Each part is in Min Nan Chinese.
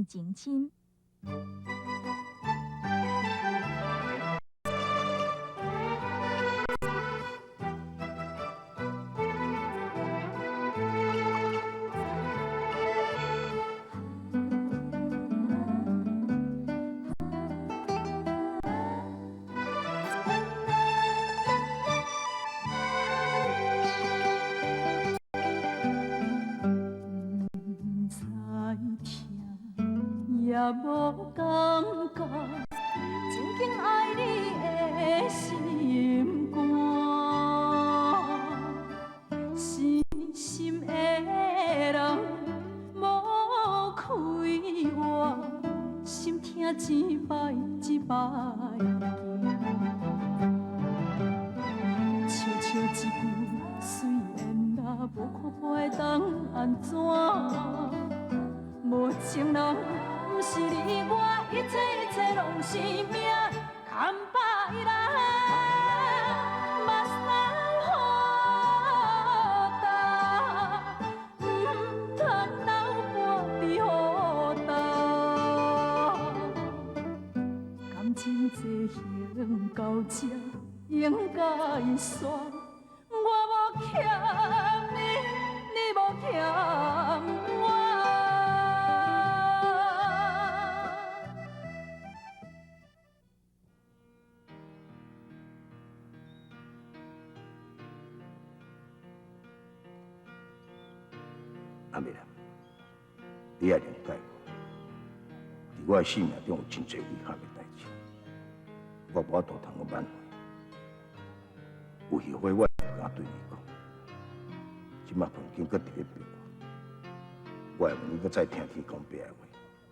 情深。也無感覺，真緊愛你的心肝，深心的人無開活，心疼一擺一擺行，笑笑一句随緣啦，無看破會當按怎？無情人。毋是你我，一切一切攏是命，空白來，目屎雨焦，毋通流半滴雨焦。感情这行到這應該煞，我無欠你，你無欠我。阿美啦，你愛諒解我，佇我的生命中有真濟遺憾的代誌，我無法度通閣挽回。有後悔，我也毋敢對你講。這馬環境閣佇咧變，我會問你閣再聽天公伯的話，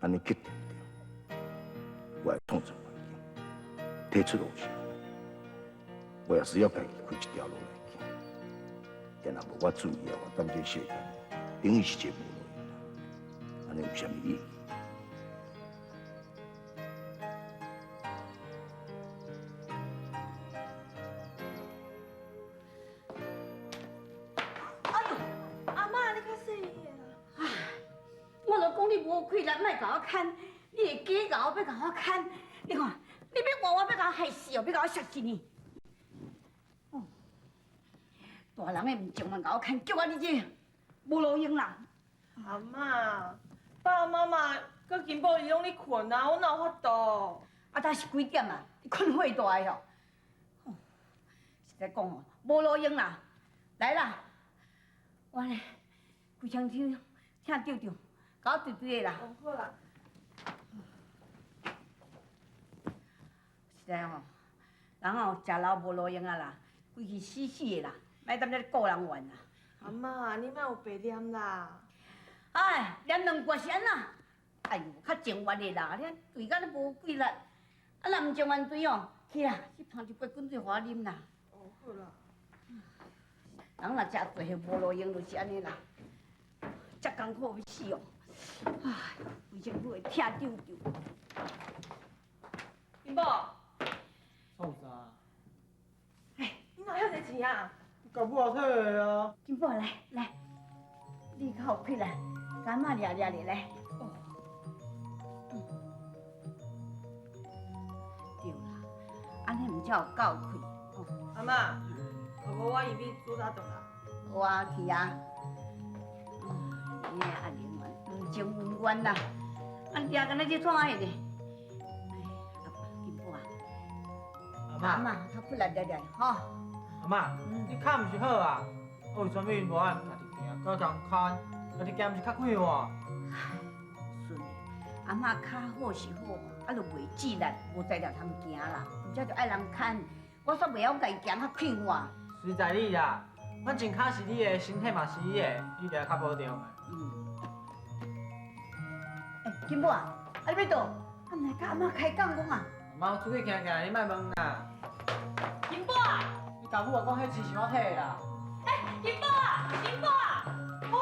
按呢決定著。我會創造環境，提出路線。我也需要家己開一條路來行。但若無我注意啊，我踮這世間，等於是一個無路用人，按呢有啥物意義？哎呦，阿嬤，你較細意啦！唉，我就講你無氣力，莫共我牽，你會假𠢕欲共我牽，你看，你欲活活欲共我害死哦，欲共我殺死呢？哦，大人的毋情願共我牽，叫我你這無路用啦！阿嬤，爸爸媽媽佮金寶伊攏咧睏啊，我哪有法度？啊，今是幾點啊？你睏火大的哦！實在講哦，無路用啦！來啦，我咧規身軀疼丟丟，共我對對的啦。哦，好啦。實在吼，人吼食老無路用啊啦，規氣死死的啦，莫踮遮顧人怨啦。阿嬤，你莫有白念啦。哎，念兩句是按怎？哎喲，較情願的啦，你對甲你無幾力，啊若毋情願對哦，去啦，去捧一杯滾水予我啉啦。哦，好啦。人若食濟無路用，就是按呢啦，遮艱苦欲死哦！哎，規身軀會疼丟丟。金寶。創啥？哎，你哪遐濟錢啊？你共母提的啊。金寶，來來，你較有氣力，共阿嬤掠掠咧來。哦，對啦，按呢毋才有夠氣。哦，阿嬤，無我預備煮早頓啦。好啊，去啊。你阿玲毋情毋願啦，啊掠敢若這創啊咧？哎，阿金寶啊，阿嬤，阿嬤較骨力掠掠吼。阿嬤，你跤毋是好啊？啊為啥物無愛家己行，閣共牽？家己行毋是較快活？孫，阿嬤跤好是好，啊，就袂智力，無才調通行啦，毋才就愛人牽。我煞袂曉家己行較快活。隨在你啦，反正跤是你的，身體嘛是你的，你著愛較保重的。嗯。欸，金寶啊，啊你欲佗？啊，毋來佮阿嬤開講講啊？阿嬤，我出去行行，你莫問啦。金寶啊！你共母講彼錢是我提的啦。欸，金寶啊，金寶啊！哦，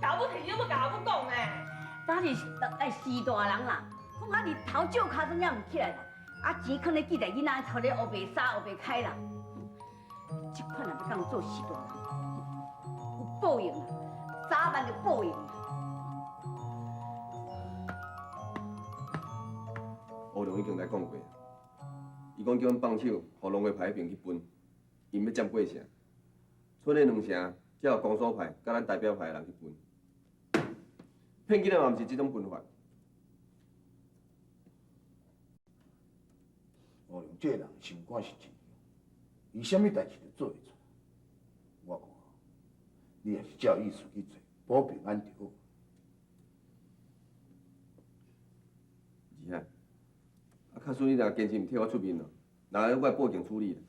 共母提錢，你欲共阿母講呢？早日愛死大人啦，講啊日頭照跤轉也毋起來啦，啊錢囥咧記在囡仔頭咧烏白沙烏白開啦。這款也欲共做死大人，有報應啦，早晚就報應啦。吴良已经来讲过，伊讲叫阮放手，予农会派彼边去分，𪜶欲占八成，賰的两成才予公所派佮咱代表派的人去分。骗囡仔嘛，毋是这种分法。吴良这个人心肝是真强，伊啥物代志都做会出来。我看你还是照意思去做，保平安就好。是啊，啊，假使你若坚持毋替我出面哦，那我会报警处理啦。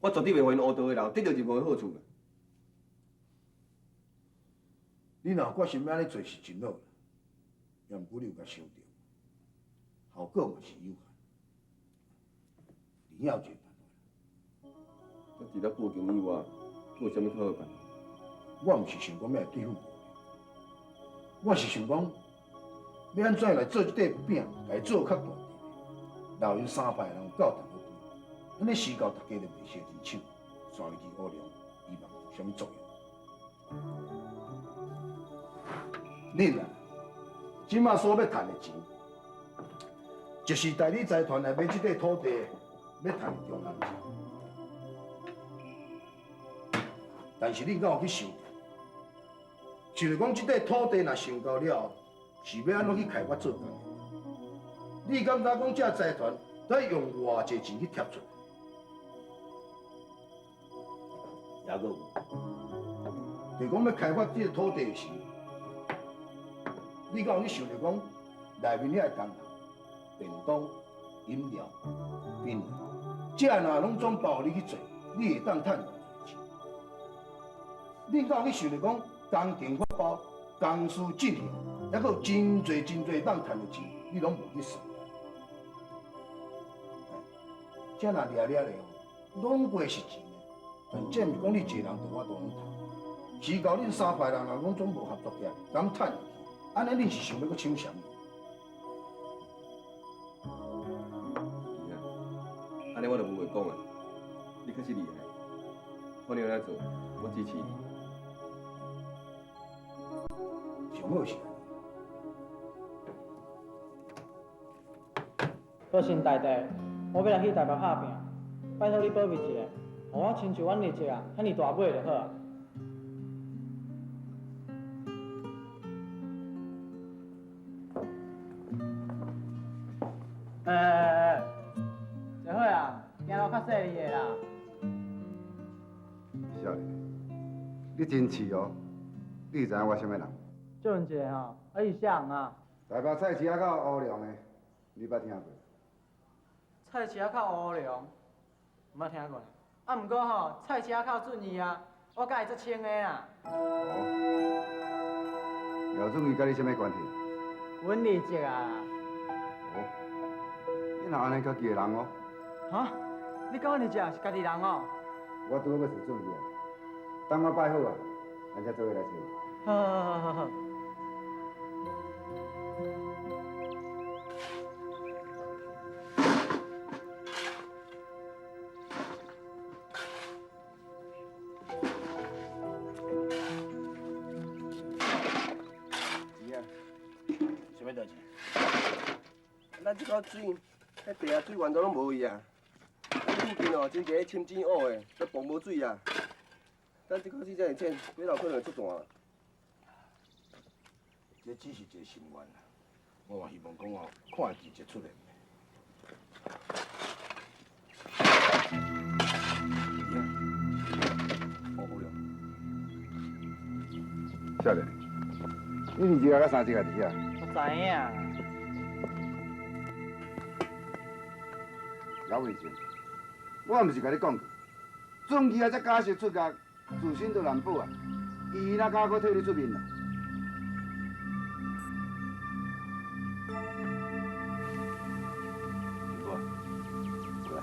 我绝对袂予𪜶乌道的人得著任何好处啦。你若决心欲按呢做是真好啦，也毋过你有共想著，效果嘛是有限。你有一个办法。啊，除了报警以外，阁有啥物较好办法？我毋是想讲欲来对付吴良，我是想讲欲按怎来做这块饼，共伊做较大块，留𪜶三派人有够通好分，按呢时到大家就袂相争抢，煞入去吴良，伊嘛无啥物作用。恁啊，这马所欲趁的钱，就是代理财团来买这块土地，欲趁的中人钱。但是恁敢有去想著？想著讲这块土地若成交了后，是欲按怎去开发做工业？你敢知讲这财团得用偌济钱去贴出来？也阁有，就讲欲开发这个土地时，你敢有去想著讲内面遐个工人、便当、饮料、槟榔，这若拢总包予你去做，你会当趁偌济钱？你敢有去想著讲工程发包、公司进行，犹阁有真济真济当趁的钱，你拢无去算？这若掠掠咧哦，拢过是钱的，但这毋是讲你一个人就有法度拢趁。只到恁三派人若拢总无合作起来，敢趁入去，按呢恁是想欲阁抢啥物？是啊，按呢我就无话讲啊。你确实厉害，看你按呢做，我支持你。上好是按呢。高兴大弟，我欲来去台北拍拚，拜托你保密一下，予我亲像阮二叔啊，遐尔大尾就好啊。欸欸欸，坐好啊，行路较细腻的啦。少年，你真刺哦！你会知影我啥物人？借问一下吼，啊你是啥人啊？台北菜市仔口乌龙的，你捌听过？菜市仔口乌龙，毋捌听过呢。啊，毋过吼，菜市仔口俊义啊，我佮伊足亲的啦。哦，廖俊义佮你啥物关系？阮二叔啊。哦，你若按呢家己的人哦？哈？你讲阮二叔是家己人哦？我拄好欲找俊义啊，等我拜好啊，咱才做伙来揣。好好好好好。是啊。啥物代志？咱这口水，彼地下水源都拢无去啊。咱附近哦，真济深井挖的，都磅无水啊。咱这口水遮尔浅，几落可能会出弹。这只是一个心愿啦，我嘛希望讲哦，看奇迹出现。少年，你二叔佮三叔仔伫遐？我知影。老魏生，我毋是共你讲过，俊义啊，这假释出狱，自身都难保啊，伊哪敢阁替你出面啊？过来。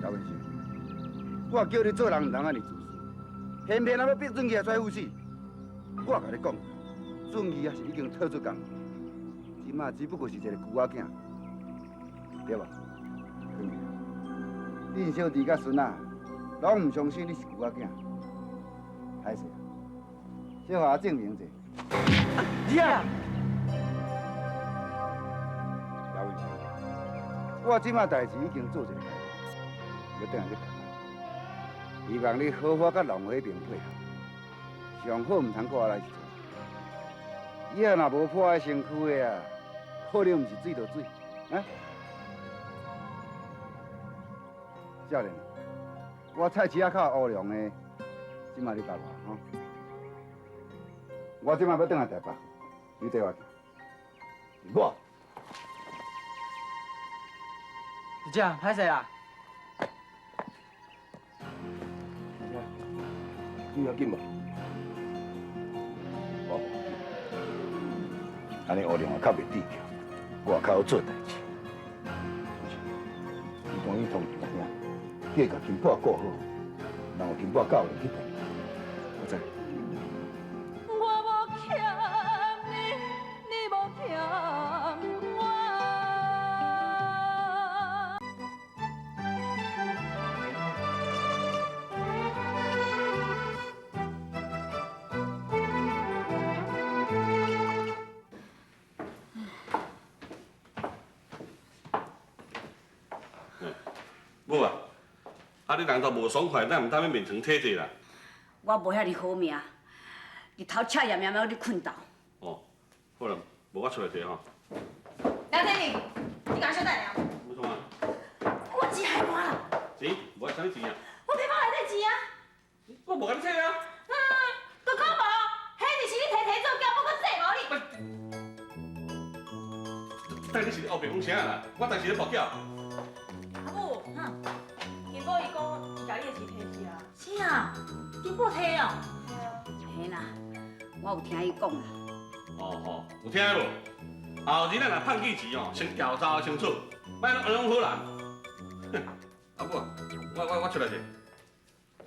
老魏生，我叫你做人毋通按呢自私，偏偏啊欲逼俊义出来赴死。我共你讲，俊义啊是已经退出江湖，这马只不过是一个孤仔囝，对无？俊义，恁小弟佮孙仔，拢毋相信你是孤仔囝，歹势，小予我证明者。你啊！姚文生，我这马代志已经做一个决定，欲转来去台北，希望你好好佮农会边配合，上好毋通阁来一次。以后若无破坏身躯的啊，可能毋是水就水，啊！少年，我菜市仔口乌龙的，这马你捌我吼？我这马欲转来台北，你缀我去。我。姐姐，歹势啦。你要紧无？我无紧。按呢乌龙也较袂智巧，我也较好做代志。你赶紧通知阿兄，叫伊共金宝顾好，然后金宝教练去台。我知。我无欠你，你无欠我。母啊，啊你人都无爽快，咱毋通欲面床体坐啦。我无遐尔好命，日头赤炎炎，我咧困斗。哦，好啦，无我出来坐吼。梁经理，你共小等下。欲创啊？我钱害我啦。钱？无爱啥物钱啊？我皮包内底钱啊。我无共你提啊。嗯，阁讲无，彼就是你提提做交，我阁借无你。等你是咧乌白讲啥啦？我当时咧跋筊。阿母，金宝伊讲伊共你的钱提去啊。是啊，金宝提哦。嘿啦，我有听伊讲啦。哦吼，有听无？后日咱若判记钱哦，先调查清楚，莫拢按拢好人。哼，阿母，我出来者。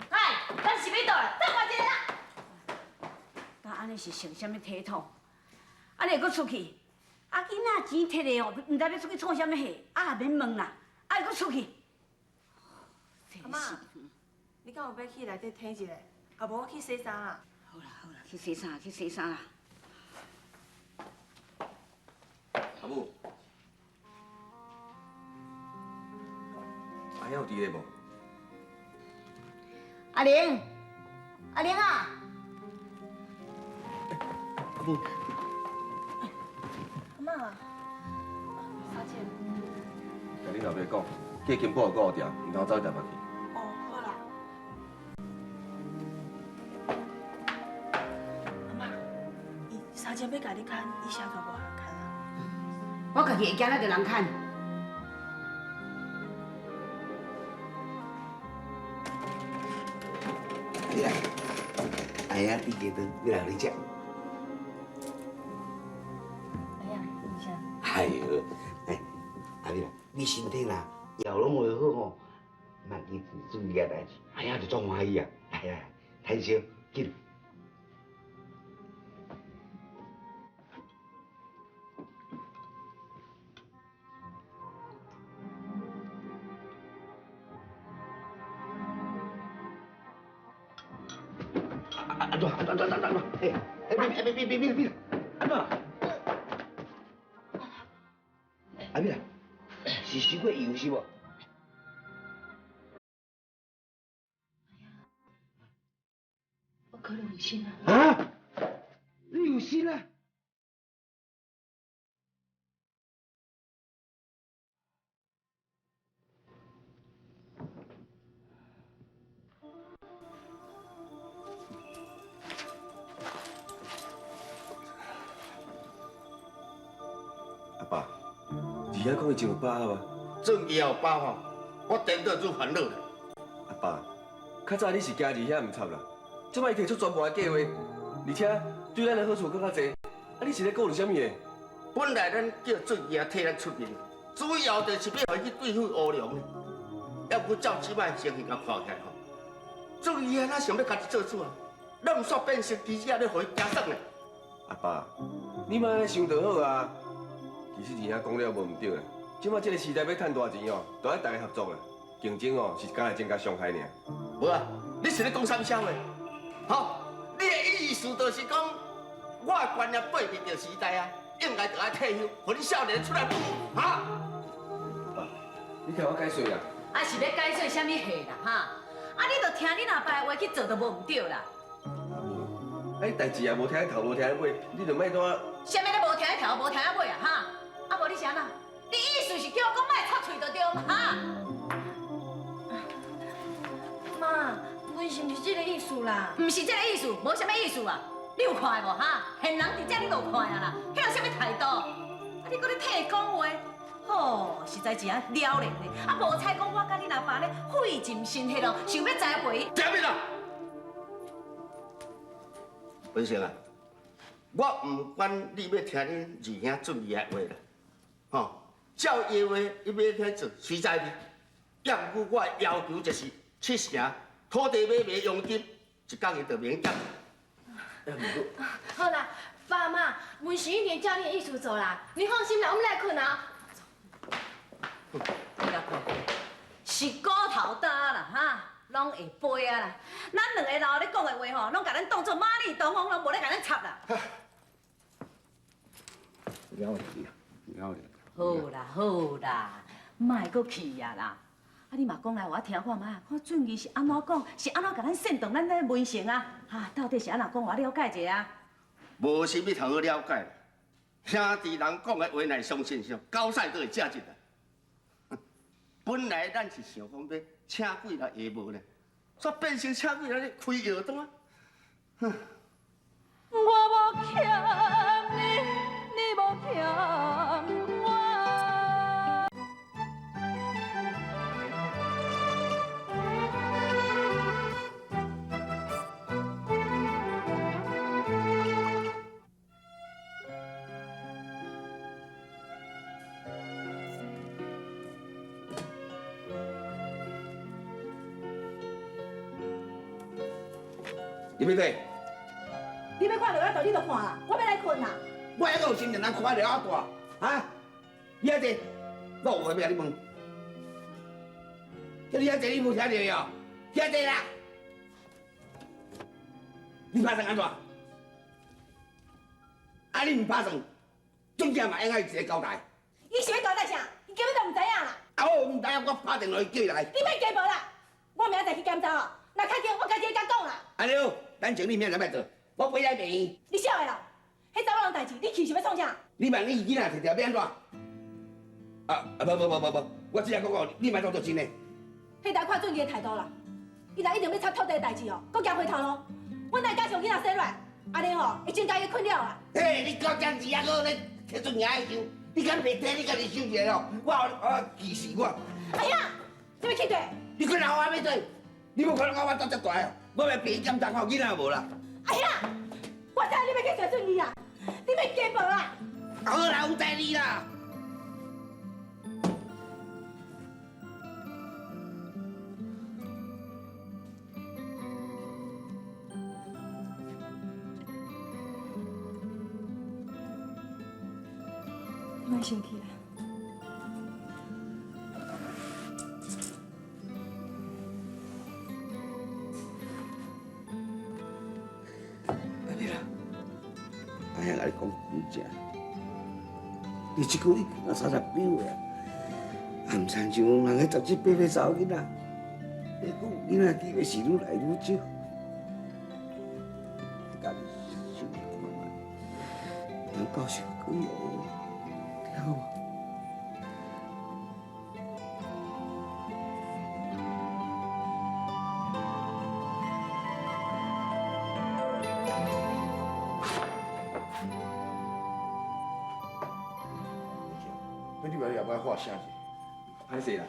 哎，咱是欲倒来，等我一下啦。敢按呢是成啥物体统？按呢会阁出去？啊，囡仔钱摕咧哦，毋知欲出去创啥物货，啊也免问啦，啊会阁出去。阿嬷，你敢有欲去内底体一下？啊无我去洗衫啦。好啦好啦，去洗衫去洗衫啦。阿母，阿兄有伫咧无？阿玲，阿玲啊！阿母。阿嬷，啥钱？共你老爸讲，叫金宝顾定，毋通走去台北去。哦，好啦。阿嬷，伊三千欲共你牵，伊啥都无人牵啊。我家己会行，哪著人牵。你来，哎呀，你记得你来你食。哎呀，你啥？哎呦，哎，阿美啦，你身体啦，药拢袂好吼，莫去注意个代志，哎呀，就足欢喜啊！来来，趁烧，紧。阿怎？阿怎？阿怎？阿怎？哎，哎，别别别别别，阿怎？阿美啦，是伤过油是无？我可能有心啊。啊？你有心啊？阿爸，二兄讲伊真有把握啊。正义有把握，我颠倒做烦恼啦。阿爸，较早你是惊二兄毋插啦，这摆伊提出全盘的计划，而且对咱的好处阁较济，啊，你是咧顾虑啥物的？本来咱叫正义替咱出面，主要就是欲予伊去对付乌龙的，犹阁照这摆情形共看起来吼，正义哪想欲家己做主啊？咱毋煞变成棋子仔咧，予伊惊耍咧。阿爸，你莫按呢想就好啊。其实二兄讲了无毋对啦，这摆这个时代欲趁大钱哦，都爱大家合作啦，竞争哦是敢会增加伤害尔。无啊，你是咧讲啥物笑话？吼，意思就是讲，我的观念背伫著时代啊，应该就爱退休，予恁少年出来赌，哈？你听我解说啦。啊是欲解说啥物戏啦，哈？啊你就听恁阿爸的话去做就无毋对啦。啊，你代志也无听头，无听尾，你就莫拄啊。啥物你无听头，无听尾啊，哈？啊无你是按怎？你意思是叫我讲莫插喙就对嘛？哈？妈，阮是毋是这个意思啦？毋是这个意思，无啥物意思啊！你有看无哈？现人伫遮你就有看啊啦，彼有啥物态度？啊，你阁咧替伊讲话，吼，实在是啊了然咧！啊，无彩讲我佮恁阿爸咧费尽心血哦，想欲栽培伊。啥物啦？文成啊，我毋管你欲听恁二兄俊义的话啦，吼，照伊的话，伊欲去做，随在你。也毋过我的要求就是七成土地买卖佣金，一工伊就免减。好啦，爸妈，阮是一定照你的意思做啦，你放心啦，阮来困啊。你来看，是骨头焦啦，哈，拢会飞啊啦。咱两个老咧讲的话吼，拢共咱当做马里东风，拢无咧共咱插啦。好啦好啦，莫阁气啊啦！啊，你嘛讲来予我听看觅，看俊义是按怎讲，是按怎共咱煽动咱咧文成啊？哈，到底是按怎讲，我了解一下啊。无啥物通好了解，兄弟人讲的话若相信上，狗屎都会食一啦。本来咱是想讲欲请鬼来下无咧，煞变成请鬼来开药单。哼！我无欠你，你无欠我。你欲对？你欲看落仔大，你就看啦，我欲来困啦。我犹阁有心情通看落仔大，哈？你遐济，我有话欲共你问。叫你遐济，你无听著哟？遐济啦！你拍算按怎？啊，你毋拍算，总之嘛应该一个交代。伊是欲交代啥？伊根本就毋知影啦。啊，我毋知影，我拍电话叫伊来。你莫加无啦，我明仔载去检查哦。若较紧，我家己去共讲啦。按呢好，等阵你明仔载欲做，我陪来病院。你痟的啦！彼查某人代志，你去是欲创啥？你万一囡仔摕著欲按怎？啊啊！无无无无无，我只讲讲，你莫当作真的。彼台看俊义的态度啦，伊若一定欲插土地的代志哦，阁行回头路，阮来加上囡仔生落来，按呢吼会增加伊的困扰啦。嘿，你搞僵子啊，阁咧提俊义的手，你敢袂提？你家己想一下哦，我气死我！哎呀，你欲去对？你看老我欲对？你无看到我我胆遮大哦？我欲病院检查看有囡仔无啦？哎呀，我知你欲去找俊义啦，你欲家暴啦！好啦，有知你啦。莫生气啦。阿美啦，阿兄共你讲真正，你这久已经30几岁啊，也毋亲像人彼17、18岁查某囡仔，你讲囡仔机会是愈来愈少，家己想看觅，通教授几个，听无？你来也歹画声者。歹势啦，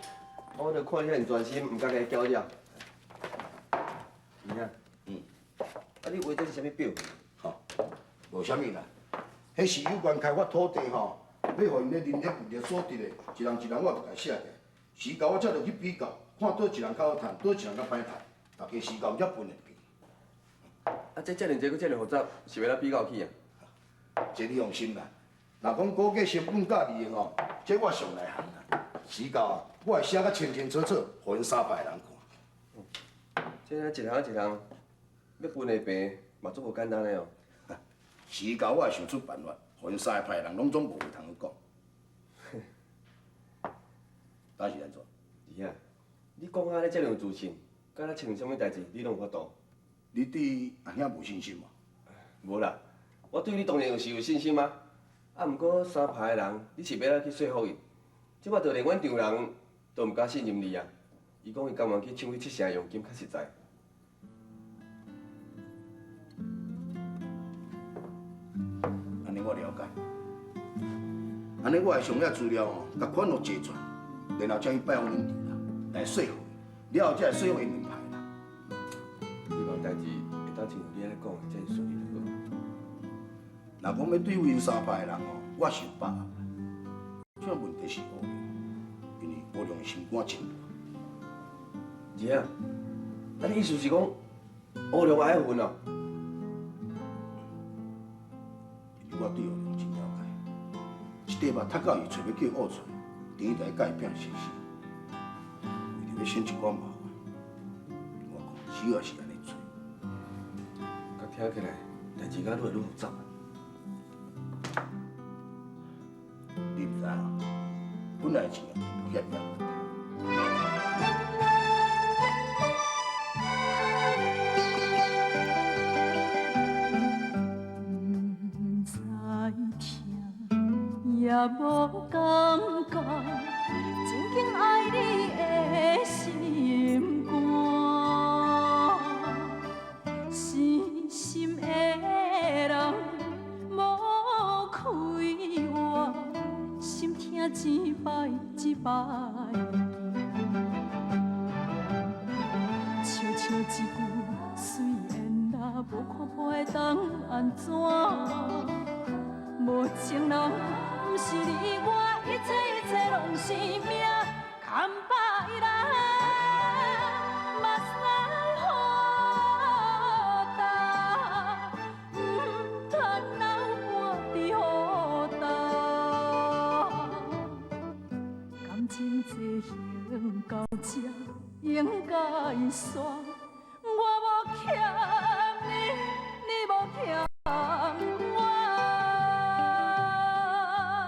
我著看你遐尔专心，毋敢共你搅扰。是啊，啊，你画这是啥物表？吼，无啥物啦，彼是有关开发土地吼，欲予𪜶咧林业局所得的，一人一人我就共写起来。时到我才著去比较，看佗一人较好趁，佗一人较歹趁，大家时到才分会平。啊，这遮尔济，阁遮尔复杂，是欲按怎比较起啊？这你放心啦，若讲估计成本佮利润吼，这我上内行啦。时到啊，我会写甲清清楚楚，予𪜶三百人看。这一项一项欲分的平，嘛足無簡單的哦。是到我會想出辦法，予𪜶三个派人攏總無話通好講。當時按怎？二兄，你講啊，你遮爾有自信，敢若親像啥物代誌，你攏有法度。你對阿兄無信心無？無啦，我對你當然是有信心啊。啊，毋過三派的人，你是欲按怎去說服𪜶？這擺就連阮丈人都毋敢信任你啊！伊講伊甘願去搶彼七成佣金較實在。按呢我了解。按呢我會上遐資料吼，共款攏齊全，然後才去拜訪恁丈人，來說服𪜶，了後才會說服𪜶兩派人。希望代誌會當親像你按呢講的遮爾順利就好。若講欲對付𪜶三派的人吼，我是有把握啦。這問題是烏龍，因為烏龍的心肝真大。二兄，啊你意思是講烏龍愛分哦？因為我對烏龍真了解，這塊肉踢到伊揣欲叫伊挖出來，等於就愛共伊拚死死，為著欲省一寡麻煩，我講只要是按呢做。佮聽起來，代誌敢愈來愈複雜。你毋知影，本來錢啊，無遐爾啊。毋知疼，也無感覺，真緊愛你的心肝，死心的人無開活，心疼一擺一擺。笑笑一句随緣啦，無看破會當按怎？無情人，毋是你我，一切一切攏是命。牽把伊來，目屎雨干，毋通流汗伫雨干。感情进行到這，應該煞。我無欠你，你無欠。